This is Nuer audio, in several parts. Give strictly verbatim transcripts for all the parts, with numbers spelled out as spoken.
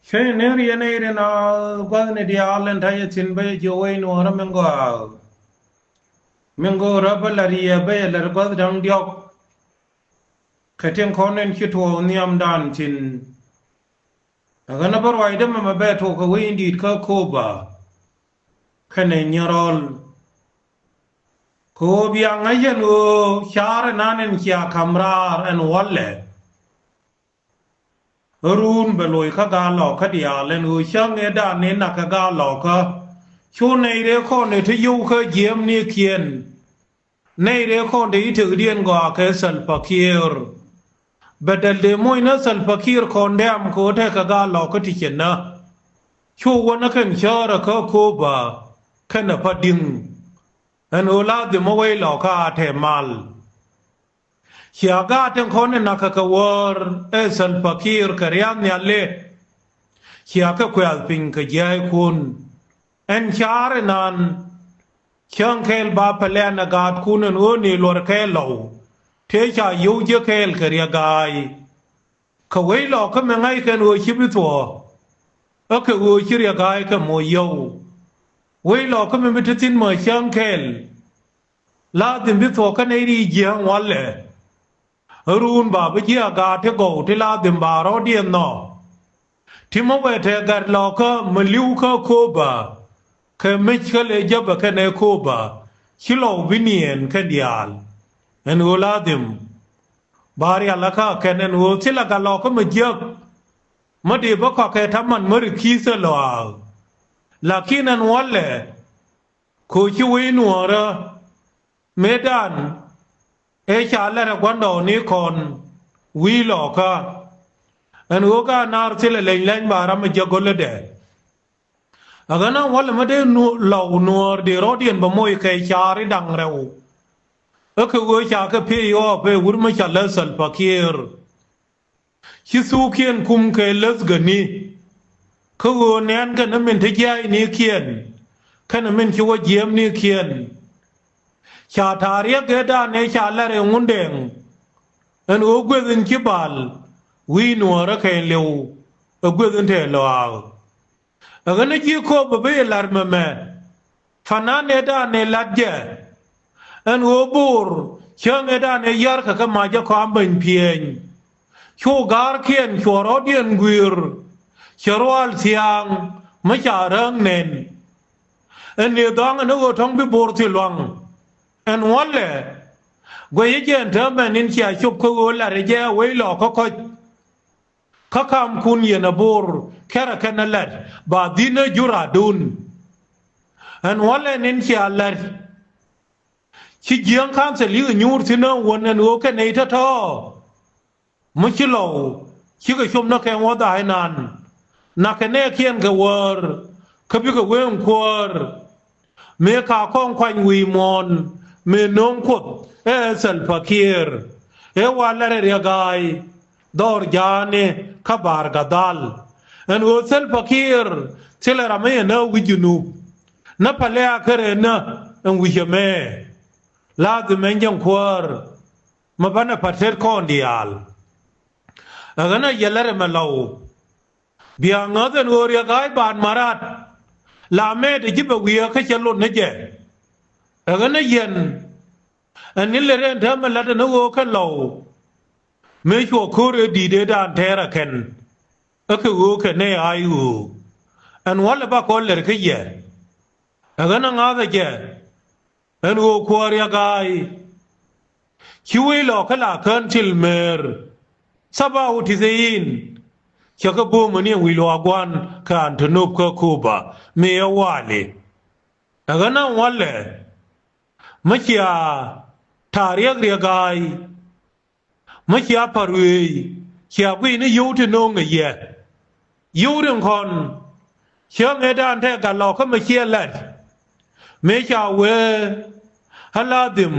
Cä ni riɛn ɛ irin a gua̱thni diaal ɛn ta̱yɛ thi̱n bä yɛ jiök wec nuɔ̱ɔ̱rä min gɔaa. Min go̱o̱rä bä la̱r yɛ bä yɛ la̱r gua̱th da̱ŋ diɔ̱k. Kɛ tin kɔn in ci tuɔɔk nhiamdan thi̱n. Ɛ ɣän a bä ruacdä mɛmɛ bɛ tuɔɔk kɛ wec in di̱i̱t kä Koba kɛnɛ Nyirɔl. Kɛ ɣöö bia ŋäc ɛn ɣöö ca̱r ɛnan in cia ka̱m raar ɛn wälɛ. Ɣän ruun bɛ loc kä gaa lɔkä diaal ɛn ɣöö cäŋ ëëdan ni nak kɛ gaa lɔkä. Cu nɛy rɛɛ kɔn ëë te yio̱w kä jiɛɛmnikiɛn. Nɛy rɛɛ kɔn te i̱ tekdiɛn gɔaa kɛ Salva Kiir. Bɛ dɛl dee moc ni Salva Kiir kɔn dɛ̈ɛ̈m kɛ ɣöö tekɛ gaa lɔkä ti cɛ nä. Cu wänä kɛn cäärä kä Koba kɛnɛ Padiŋ. Ɛn ɣöö la dhimä wec lɔkä a te mal. Cia gaat tin kɔn in nakä kɛ wäär ɛ Salva Kiir kɛ ria̱a̱n nhiali. Cia kɛ kuɛ̈th piny kɛ jiäikun. Ɛn ca̱r inan cäŋ kɛɛl ba pɛlɛn ɛ gaatkun ɛn ɣöö ni luɔr kɛ lɔw. Tëë ca yio̱w ji̱ kɛɛl kɛ Riɛk Ga̱a̱y. Kɛ wec lɔkä mi ŋa̱ckɛn ɣöö ci bi thuɔ̱ɔ̱. Ɛ kɛ ɣöö ci Riɛk Ga̱a̱y kɛ moc yio̱w. Wec lɔkä mi bi te thi̱n mɛ cäŋ kɛɛl. La dhim bi thuɔ̱k kä nɛy ri jiääŋ walɛ. Ruun ba bi jiɛ a gaat ti gɔw ti la dhim ba rɔ̱diɛn nhɔk. Ti mɔ wɛ tɛ gat lɔkä mi li̱w kä Koba. Kɛ mi̱c kä lɛ jäpɛ kɛnɛ Koba ci lɔw bi niɛɛn kɛn diaal. Ɛn ɣöö la dhim ba rial kä kɛn ɛn ɣöö thilɛ gat lɔkä mi jiäk. Mä dee bä kɔakɛ ta̱man mä ri ki̱i̱thä lɔaaŋ. Lakin ɛn walɛ ko̱ ci wi̱i̱ nuɔ̱ɔ̱rä. Mëëdan ëë ca lɛr ɛ gua̱ndɔɔŋni kɔn wi̱i̱ lɔɔkä. Ɛn ɣöö gaat naar thilɛ leny lɛny ba ram mi jɛ go̱lädɛ. Ɛ ɣän a walɛ mä dee lɔw nuɔ̱ɔ̱r dee rɔ̱diɛn bɛ moc kɛ caari da̱ŋ rɛw. Ɛ kɛ ɣöö ca kɛ piey ɣɔɔp ëë wur mi ca lät Salva Kiir. Ci thuukiɛn kum kɛ läthkäni. Kä ɣöö nɛɛn kɛn min te jia̱a̱cnikiɛn kɛn min ci wä jiɛɛmnikiɛn. Ca ta̱a̱ riɛk ëëdan ëë ca lɛr ɛ Ŋundɛŋ. Ɛn ɣöö gueth in ci bal wi̱i̱ nuɔ̱ɔ̱rä kɛn liw ɛ gueth in te lɔaaŋ. Ɛ ɣän a ji̱ Koba bi lar mɛmɛ. Fanan ëëdan ëë lat jɛ. Ɛn ɣöö Bor cäŋ ëëdan ëë yär kɛ kɛ mac ɛ kɔam beny piɛny. Cu ga̱rkiɛn cuɔ rɔ̱diɛn gui̱i̱r. Cɛ rual thia̱a̱ŋ mi ca räŋ nɛn. Ɛn ni dhɔ̱a̱ŋ ɛn ɣöö tɔ̱ŋ bi Bor thil lua̱ŋ. Ɛn wälɛ guɛcä jɛ ɛn täämɛ ni̱n cia cop kä ɣöö lat ɛ jɛ a wec lɔɔkä kɔc. Kä kamkun yɛn a Bor kɛrɛ kɛn a lɛt ba dhi̱n a jur adun. Ɛn wälɛ ni̱n cia lɛt. Ci jiäŋ ka̱nthil yikɛ nyuur thi̱n a wän ɛn ɣöö kɛn nɛy tɔ̱tɔ̱. Mi ci lɔw cikɛ cop ni kɛn wä dha̱a̱c nan. Nakɛ nɛɛkiɛn kɛ wäär kä bikɛ wee in kuäär. Mëë ka kɔŋ kuany wi̱i̱ muɔ̱ɔ̱n mëë no̱o̱ŋ Kuoth ɛ Salva Kiir. Ëë wa lɛr ɛ Riɛk Ga̱a̱y dhɔr ja̱a̱ni kä Bahr el Ghazal. Ɛn ɣöö Salva Kiir thilɛ ram mi yɛn nä wi̱c Junub. Nä pälɛ a kärɛ nä ɛn wi̱c ɛmɛ. La̱th ɛmɛ jɛn kuäär. Mi banɛ pa̱t tet kɔn diaal. Ɛ ɣän a yɛ lɛr ɛmɛ lɔw. Bia ŋäth ɛn ɣöö Riɛk Ga̱a̱y ban marat. La mɛɛt ɛ ji̱ bɛ wiee kä cɛ lot ni jɛ. Ɛ ɣän a yɛn. Ɛn ni lɛ rɛn täämɛ lat ɛn ɣöö kɛ lɔw. Mëë cuɔ ko̱r ëë di̱i̱t ëëdan tɛɛr ɛ kɛn. Ɛ kɛ ɣöö kɛ nɛy a i̱ ɣöö. Ɛn wälɛ ba kɔn lɛr kä yɛ. Ɛ ɣän a ŋa̱th ɛ jɛ. Ɛn ɣöö kuäär Riɛk Ga̱a̱y. Ci wec lɔɔkä la kään thil mëër. Thabaw ti thi̱n. Cɛ kɛ bo̱o̱mäni wi̱i̱ luaak gua̱n kɛ Antonop kä Koba mëë ɛ wali. Ɛ ɣän a wälɛ. Mi cia ta̱a̱ riɛk Riɛk Ga̱a̱y. Mi cia pa̱r wëëy cia guiy ni yio̱w ti no̱o̱ŋ ɛ yɛ. Yio̱w rin kɔn. Cäŋ ëëdan tɛ gat lɔkä mi ciɛ lɛt. Mëë ca wee a la dhim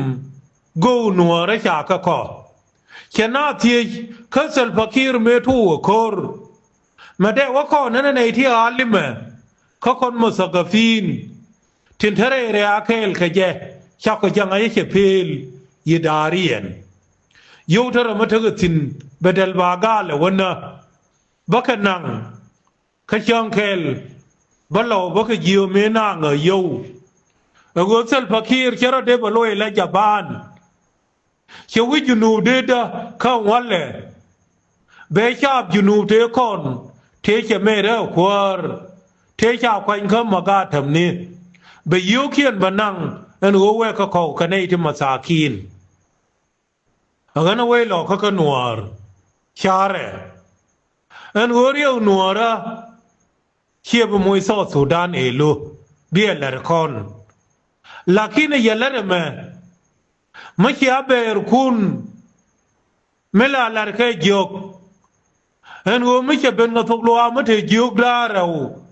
go̱o̱k nuɔ̱ɔ̱rä ca kɛ kɔ. Cɛ na thiec kä Salva Kiir mëë tuɔɔk ɛ ko̱r. Mɛ dee wä kɔn nɛnɛ nɛy ti a limɛ kä kɔn muthakapin. Tin te rɛy rɛy a kɛɛl kɛ jɛ cakɔ jaŋ a yɛ cɛ pëël yi da̱a̱r yɛn. Yio̱w te rɛ mi tekɛ thi̱n bɛ dɛl ba gaalɛ wä nä bä kɛ naŋ. Kä cäŋ kɛl bä lɔw bä kɛ jiö mëë naŋ ɛ yio̱w. Ɛ ɣöö Salva Kiir cɛ rɔ dee bɛ loc ɛ la Japan. Cɛ wi̱c Junub dee dä kä ŋuɔ̱lɛ. Bɛ caap Junub tëë kɔn tëë cɛ mëë rɛ kuäär tëë ca kuany kä maga tämni. Bɛ yio̱wkiɛn bɛ naŋ ɛn ɣöö wɛɛk kä kɔw kɛ nɛy ti mathakin. Ɛ ɣän ɛ wec lɔ kä kä nuäär ca̱rɛ. Ɛn ɣöö riɛw nuäärä ciɛ bi moc South Sudan ëë lo̱ bi ɛ lɛr kɔn. Lakin ɛ yɛ lɛr ɛmɛ mi cia bɛɛrkun mi la lɛr kɛ jiök. Ɛn ɣöö mi cɛ ben ŋä thok luaak mi te jiök da̱a̱ rɛw.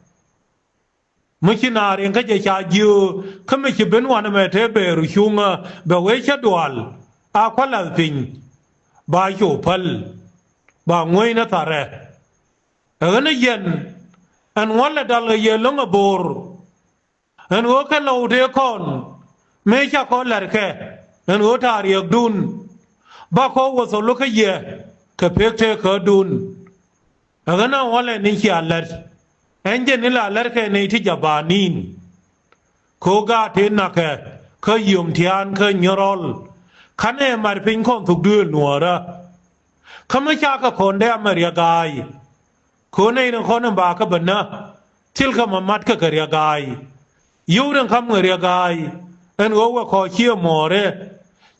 Mi ci naar in kä jɛ ca jiöö kä mi ci ben wanɛ mɛ te bɛɛru cuŋä bɛ wee cä dual a kua̱ lath piny. Ba cu päl ba ŋuäcnä tharɛ. Ɛ ɣän ɛ yɛn ɛn ŋuɔ̱lɛ dal kɛ yɛ lo̱ŋ ɛ bo̱o̱r. Ɛn ɣöö kɛ lɔw tëë kɔn mëë ca kɔn la̱rkɛ ɛn ɣöö ta̱a̱ riɛkdun. Ba kɔn wä thol lo̱kä yɛ kɛ pek tëë kädun. Ɛ ɣän ɛ ŋuɔ̱lɛ ni cia la̱t ɛn jɛn ni la la̱rkɛ nɛy ti Japanin. Kɛ ɣöö gaat tëë na̱kɛ kä yom tiaan kä nyärɔl. Ka̱nɛ mat piny kɔn thuk duëël nuɔ̱ɔ̱rä. Kä mi ca kɛ kɔn dee amɛ riɛk ga̱a̱y. Kɛ ɣöö nɛy ni kɔn in ba kä bä nä thilkɛ mɛ mat kɛ kɛ riɛk ga̱a̱y. Yio̱w den ka̱m kɛ riɛk ga̱a̱y ɛn ɣöö wɛ kɔɔc cië muɔɔrɛ.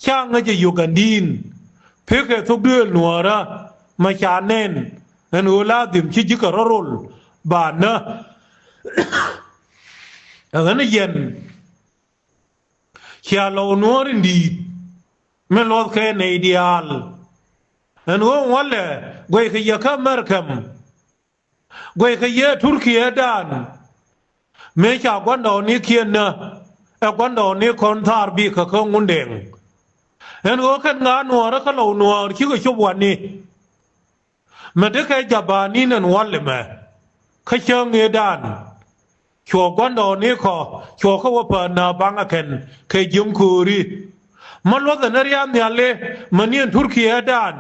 Ca ŋäc ɛ Ugandin pekɛ thok duëël nuɔ̱ɔ̱rä mɛ ca nɛn ɛn ɣöö la dhim ci ji̱ kɛ rɔ rol ba nä. Ɛ ɣän ɛ yɛn cia lɔw nuɔ̱ɔ̱r in di̱i̱t mi luɔth kɛ nɛy diaal. Ɛn ɣöö ŋuɔ̱lɛ guɛckɛ yɛ kä Mɛrkɛm. Guɛckɛ yɛ Turkiɛ dan mëë ca gua̱ndɔɔŋnikiɛn nä ɛ gua̱ndɔɔŋni kɔn thaar bikɛ kä Ŋundɛŋ. Ɛn ɣöö kɛn ŋa̱a̱n nuɔɔrä kä lɔw nuɔɔr cikɛ cop wani. Mɛ dee kɛ Japanin ɛn wal ɛmɛ kä cäŋ ëëdan. Cuɔ gua̱ndɔɔŋni kɔ cuɔ kä wä päät nä baŋä kɛn kɛ jiäŋ kööri. Mä luɔthɛ ni ria̱a̱n nhiali mäni ɛn Turkiɛ ëëdan.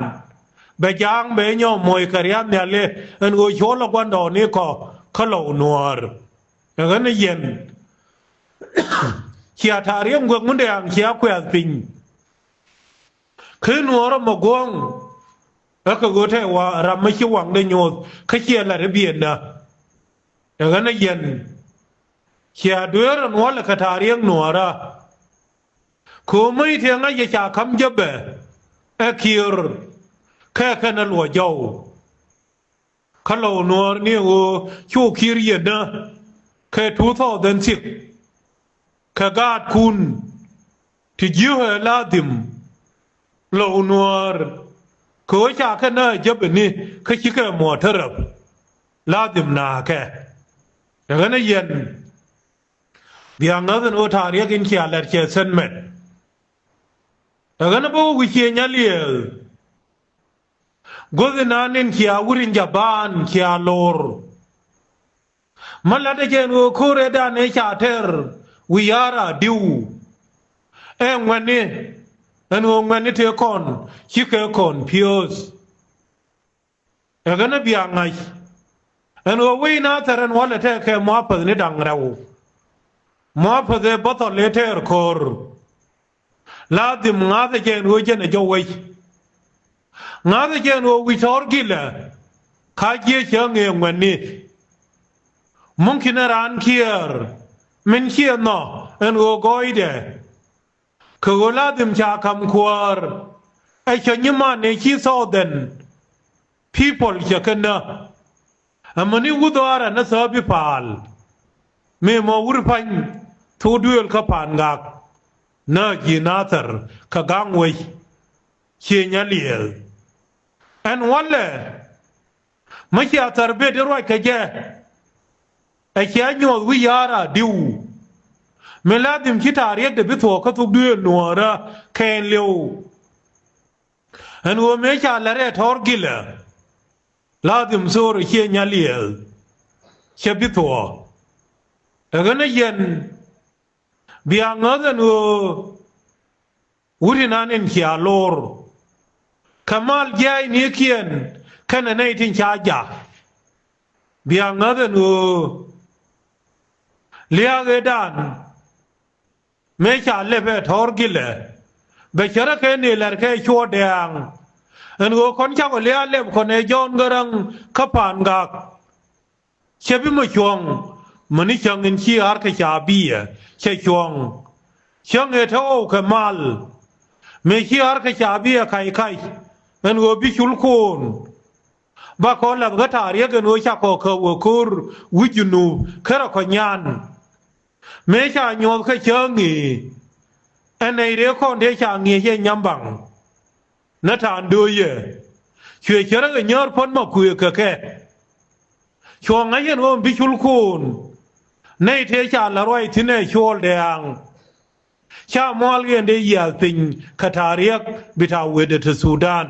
Bɛ ja̱a̱ŋ bɛ nyɔk moc kɛ ria̱a̱n nhiali ɛn ɣöö cuɔ lɔ gua̱ndɔɔŋni kɔ kä lɔw nuɔɔr. Ɛ ɣän ɛ yɛn cia ta̱a̱ riɛm guäk Ŋundɛŋ cia kuɛth piny. Kä nuɔɔrä mɛ guɔ̱ŋ ɛ kɛ ɣöö tɛ wa ram mi ci waŋdɛ nyoth kä ciɛ lat i̱ biɛnda. Ɛ ɣän ɛ yɛn cia dueer ɛn wal ɛ kɛ ta̱a̱ riɛk nuɔɔrä. Kɛ ɣöö mäc tëë ŋa̱c yɛ ca ka̱m jäpɛ ɛ Kiir kɛ kɛn ɛ luɔc jɔw. Kä lɔw nuɔɔr ni ɣöö cu Kiir yɛn nä kɛ two thousand six. Kɛ gaatkun ti ji̱ ɣöö la dhim lɔw nuɔɔr kɛ ɣöö ca kɛ nä jäpɛ ni kä cikɛ muɔ̱ɔ̱t tärɛp. La dhim na̱a̱kɛ ɛ ɣän ɛ yɛn. Bia ŋäth ɛn ɣöö ta̱a̱ riɛk in cia lɛt cɛ sɛn mɛt. Ɛ ɣän ɛ bä wä wi̱c ciëë nyaliɛɛl. Guäth inan in cia wut in Japan cia lor. Mä la̱tdä jɛ ɛn ɣöö ko̱r ëëdan ëë ca tɛr wi̱i̱ ya̱r a diw. Ɛ ŋuɛ̈tni ɛn ɣöö ŋuɛ̈tni tëë kɔn cikɛ kɔn piööth. Ɛ ɣän ɛ bia ŋa̱c ɛn ɣöö wec Nathɛr ɛn wä lɛ tɛɛkɛ muapäth ni da̱ŋ rɛw. Muapäth ëë bäthɔl ëë tɛɛr ko̱r. La dhim ŋa̱thɛ jɛ ɛn ɣöö jɛn ɛ jɔw wec. Ŋa̱thɛ jɛ ɛn ɣöö wi̱c tɔ̱ɔ̱r gilɛ ka jiɛ cä ŋëë ŋuɛ̈tni. Mumkin ɛ raan Kiir min ciɛ nhɔk ɛn ɣöö gɔɔydɛ. Kɛ ɣöö la dhim ca ka̱m kuäär ɛ cä nyiman ëë ci Southern people cɛ kɛ nä. Amäni wuth ɣaar anä thääp i̱ pa̱a̱l. Mëë mɔ wur pa̱ny thok duëël kä pa̱a̱n ŋak. Nä ji̱ Nathɛr kɛ ga̱ŋ wec. Ciëny aliɛɛl ɛn wälɛ. Mä cia thär bet i̱ ruac kɛ jɛ. Ɛ cia nyuɔth wi̱c ya̱a̱r a diw. Min la dhim ci ta̱a̱ riɛkdɛ bi thuɔɔk kä thok duëël nuɔɔrä kɛɛn liw. Ɛn ɣöö mëë ca lät ɛ tɔ̱r gilɛ. La dhim thor ɛ ciëny aliɛɛl. Cɛ bi thuɔɔk ɛ ɣän ɛ yɛn. Bia ŋäth ɛn ɣöö wut inan in cia lor. Kɛ mal jiaacnikiɛn kɛnɛ nɛy tin ca jak. Bia ŋäth ɛn ɣöö lia̱a̱k ëëdan mëë ca lɛp ɛ tɔ̱r gilɛ bɛ cärä kɛ ni lɛr kɛ cuɔ̱ɔ̱ŋ dɛ̈ɛ̈ŋ. Ɛn ɣöö kɔn cakɔ lia̱a̱ lɛp kɔn ɛ Jɔ̱ɔ̱n Gäräŋ kä Pa̱a̱n Gak. Cɛ bi mɔ cuɔ̱ŋ mäni cäŋ in ci ɣa̱r kɛ ca biɛ cɛ cuɔ̱ŋ. Cäŋ ëë te ɣɔw kɛ mal mëë ci ɣa̱r kɛ ca biɛ ka̱c ka̱c. Ɛn ɣöö bi cul ko̱o̱n ba kɔ lath kä ta̱a̱ riäk ɛn ɣöö ca kɔ kä wä ko̱r wi̱c Junub kärɛ kɔ nyan. Mëë ca nyuɔ̱th kä cäŋ i̱ ɛn nɛy rëë kɔn tëë ca ŋi̱eec ɛ nyam baŋ. Nä ta̱a̱n dööcɛ cuɛ cärä kɛ nyäär puɔ̱n ma kuëë kɛ kɛ. Cuɔ ŋa̱c ɛn ɣöö bi cul ko̱o̱n nɛy tëë ca la̱t ruac thi̱n ɛ cuɔl dɛ̈ɛ̈ŋ. Ca mual yɛn dee yiath piny kɛ ta̱a̱ riäk bi ta̱a̱ wetdɛ te Thudan.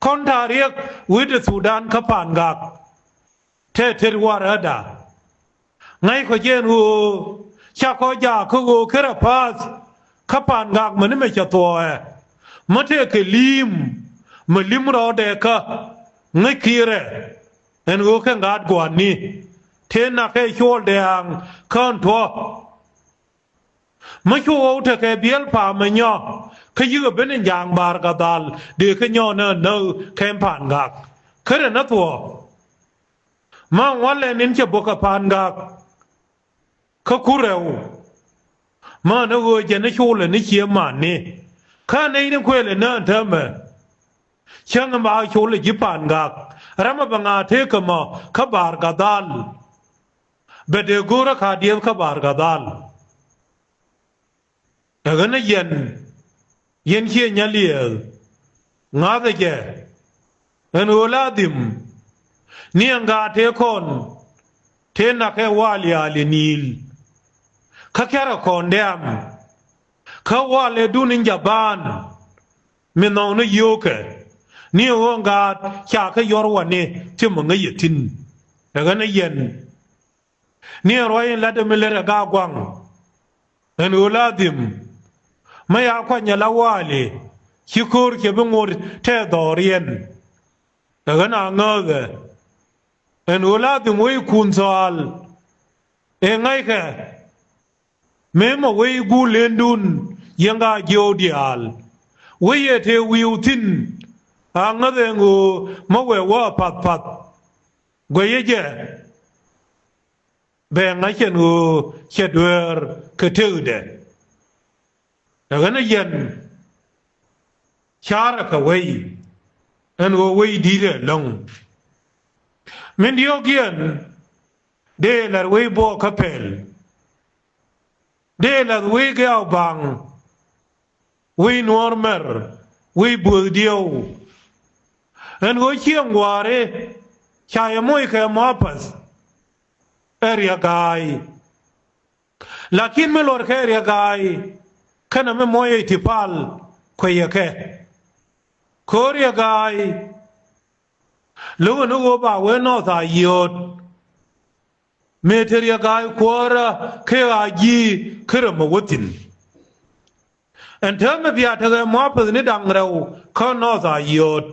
Kɔn ta̱a̱ riäk wetdɛ Thudan kä Pa̱a̱n Gak tëë tet waräda. Ŋäc kɔ jɛ ɛn ɣöö ca kɔ jaak kä ɣöö kärɛ pa̱a̱th kä Pa̱a̱n Gak mäni mɛ cɛ thuɔɔɛ. Mä tëë kɛ li̱i̱m mɛ li̱m rɔɔdɛ kä ŋäc ki̱i̱rɛ. Ɛn ɣöö kɛ ŋa̱a̱t gua̱a̱thni tëë nak kɛ cuɔl dɛ̈ɛ̈ŋ kään tuɔ̱. Mä cu ɣɔw tekɛ biɛl pa̱a̱m ɛ nyɔ kä yikɛ ben in ja̱a̱ŋ Ba̱a̱r Gadhal dee kä nyɔ nä näk kɛn Pa̱a̱n Gak. Kärɛ nä thuɔ̱ɔ̱ mä ŋualɛ ni̱n cɛ bok kɛ Pa̱a̱n Gak. Kä ku rɛw mä nä ɣöö jɛn ni culɛ ni cië mani kä nɛy ni kuëlɛ nään täämɛ. Cäŋ in ba culɛ ji̱ Pa̱a̱n Gak ram ɛ bɛ ŋa̱a̱ tëëkɛ mɔ kä Ba̱a̱r Gadhal. Bɛ dee go̱o̱rä ka̱diɛth kä Ba̱a̱r Gadhal. Ɛ ɣän ɛ yɛn yɛn ciɛ nyaliɛɛl ŋa̱thɛ jɛ. Ɛn ɣöö la dhim ni ɛn gaat tëë kɔn tëë nak kɛ wal ya̱a̱l yɛ ni̱i̱l. Kä kɛrɛ kɔn dɛ̈ɛ̈m kä wal ɛ dun in ja̱ baan. Mi nhɔkni yio̱o̱kɛ ni ɛn ɣöö ɛn gaat ca kä yɔr wani ti mɔ ŋäc yɛ thi̱n. Ɛ ɣän ɛ yɛn ni ɛn ruac in latdä mi lät ɛ gaak gua̱ŋ. Ɛn ɣöö la dhim mä ya kuany ɛ la waali ci ko̱o̱r cɛ bi ŋot tɛth dhɔriɛn. Ɛ ɣän a ŋääthɛ ɛn ɣöö la dhim wec kun thɔaal. Ëë ŋa̱ckɛ mëë mɔ wec guul lëndun yɛn ka jiöw diaal. Wec ɛ tëë wi̱i̱w thi̱n a ŋäth ɛn ɣöö mä wëë wä a path path. Guɛcä jɛ bɛ ŋa̱c ɛn ɣöö cɛ dueer kɛ tëkdɛ. Ɛ ɣän ɛ yɛn ca̱rɛ kɛ wei ɛn ɣöö wei di̱t ɛlɔ̱ŋ. Min diɔ̱ɔ̱k yɛn dee la̱r wei buɔɔk kä pɛl. Dee la̱th wei gɛ̈ɛ̈u ba̱a̱ŋ wei nuɔ̱ɔ̱r mɛr wei buɔth diɛw. Ɛn ɣöö cieŋ gua̱a̱ri ca yɛ moc kɛ muapäth ɛ riɛk ga̱a̱y. Lakin mi luɔt kɛ riɛk ga̱a̱y kɛnɛ mi moc ɛ ti pal kuecɛ kɛ. Köör riɛk ga̱a̱y lo̱kɛ ni ɣöö ba wee nɔɔth a yiööt. Mëë te riɛk ga̱a̱y kuäärä kɛ ɣaa ji̱ kärɛ mɛ wä thi̱n. Ɛn täämɛ bia tekɛ muapäth ni da̱ŋ rɛw kä nɔɔth a yiööt.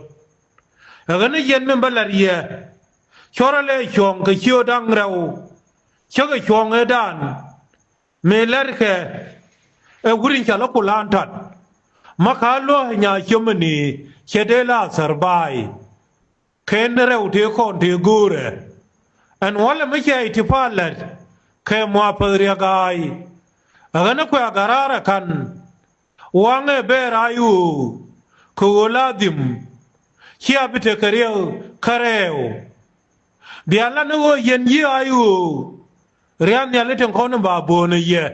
Ɛ ɣän ni yɛn min bä la̱t yɛ cuɔrä lɛ cuɔ̱ɔ̱ŋ kɛ ciööt da̱ŋ rɛw. Cäkɛ cuɔ̱ɔ̱ŋ ëëdan mëë la̱tkɛ ɛ wut in ca lä ku la̱a̱n ta̱t. Mä ka̱ luɔ̱k nya ciömäni cɛ dee la athär ba̱a̱y. Kɛn rɛw tëë kɔn tëë go̱o̱rɛ ɛn walɛ mi cɛ iti pa̱a̱l lät kɛ muapäth riɛk ga̱a̱y. Ɛ ɣän ɛ kuɛ a garaar ɛ ka̱n waŋɛ bɛɛr a i̱ ɣöö kɛ ɣöö la dhim cia bi tekɛ riɛk kä rɛɛw. Bia lan ɛ ɣöö yɛn yiëë a i̱ ɣöö ria̱a̱n nhiali tin kɔn in ba bo̱o̱n ɛ yɛ.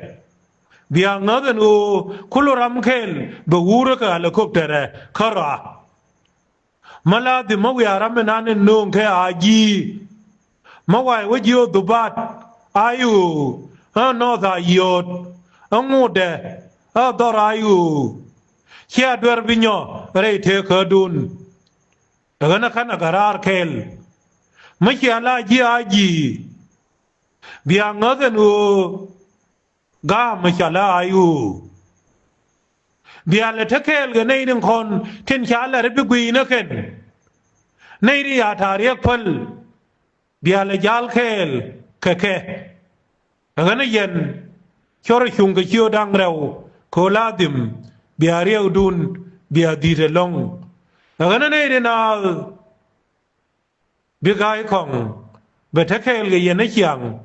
Bia ŋäth ɛn ɣöö kulu ram kɛl bɛ wuurä kɛ ɣalikoptɛrɛ kä rɔa. Mä la dhim mä wiaa ram mi nan in nööŋ kɛ a ji̱. Mä wa̱i̱ wä ji̱ ɣöö dhubat a i̱ ɣöö ɣä nɔɔth a yiööt ɣä ŋutdɛ ɣä dhɔr a i̱ ɣöö. Cia duer bi nyɔ rɛy tëëkädun. Ɛ ɣän ɛ ka̱n ɛ garaar kɛl mä cia la ji̱ a ji̱. Bia ŋäth ɛn ɣöö ga̱a̱m mi ca lɛ a i̱ ɣöö. Bia lɛ te kɛɛl kɛ nɛy rin kɔn tin ca lɛ ri bi gui̱i̱nä kɛn. Nɛy ri ya ta̱a̱ riɛk päl. bia lɛ jal kɛɛl kɛ kɛ. Ɛ ɣän ɛ yɛn cɔr ɛ cuŋ kɛ ciöt da̱ŋ rɛw kɛ ɣöö la dhim bia riɛkdun bia dhi̱t ɛlɔ̱ŋ. Ɛ ɣän ɛ nɛy ti naath bi ga̱a̱c kɔŋ bɛ te kɛɛl kɛ yɛn ɛ ciaŋ